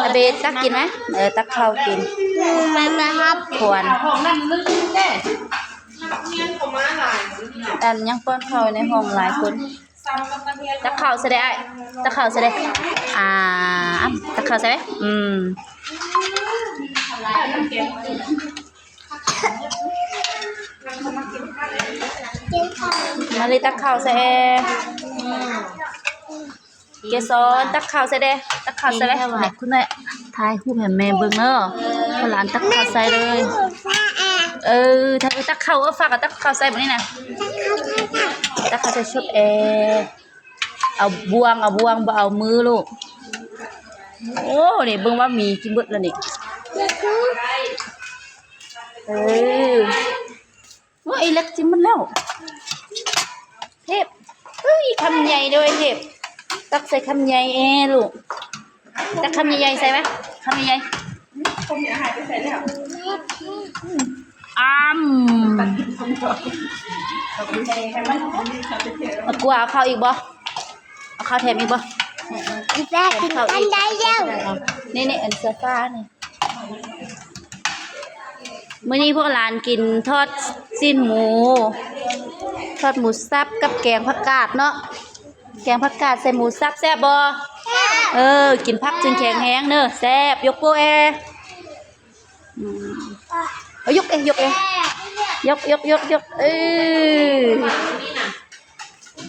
ອາເບດ ຕັກກິນໄໝ? ເອີ ຕັກເຂົ້າກິນ ໄປມາຮັບ ຄວນ ອັນຍັງປ້ອນເຂົ້າໃນຫ້ອງຫຼາຍຄົນ. ຕັກເຂົ້າໃສ່ເດ້ອ້າຍ ຕັກເຂົ້າໃສ່ເດ້ ອາ ຕັກເຂົ້າໃສ່ເດ້ ອືມ ມາລີ ຕັກເຂົ້າໃສ່ແອ. ເກສອນ ຕັກເຂົ້າໃສ່ເດ້ ຕັກເຂົ້າໃສ່ເດ້ ໃຫ້ຄຸນນ້ອຍຖ່າຍຮູບໃຫ້ແມ່ເບິ່ງເດີ ພໍ່ຫຼານຕັກເຂົ້າໃສ່ເລີຍ. ເອີ ຕັກເຂົ້າ ເອີ ຝາກເອົາຕັກເຂົ້າໃສ່ບາດນີ້ນະ ຕັກເຂົ້າໃສ່ຊຸບແອ. ເອົາບ່ວງ ເອົາບ່ວງ ບໍ່ເອົາມືລູກ. ໂອ້ ນີ້ເບິ່ງວ່າໝີກິນເບິດແລ້ວນີ້. ເອີ ໂອ້ຍ ເລັກກິນເບິດແລ້ວ. ເທບ ເອີຍ ຄຳໃຫຍ່ເດີເທບ ຕັກໃສ່ຄຳໃຫຍ່ແອລູກ. ຕັກຄຳໃຫຍ່ໆໃສ່ໄວ້ ຄຳໃຫຍ່ໆ ອຳ ເອົາກົວເອົາເຂົ້າອີກບໍ່? ເອົາເຂົ້າແຖມອີກບໍ່? ແລ້ວກິນກັນໄດ້ແລ້ວ. ນີ້ໆ ອັນໂຊຟານີ້ ມື້ນີ້ພວກຫຼານກິນທອດຊີ້ນໝູ ທອດໝູສັບກັບແກງຜັກກາດເນາະ. ແກງຜັກກາດໃສ່ໝູສັບແຊບບໍ່? ແຊບ. ເອີ ກິນຜັກຈຶ່ງແຂງແຮງເດີ ແຊບ. ຍົກໂປ້ແອ ອືມ ເອົາ ຍົກເອ ຍົກເອ ຍົກ ຍົກ ຍົກ ຍົກ ເອີ.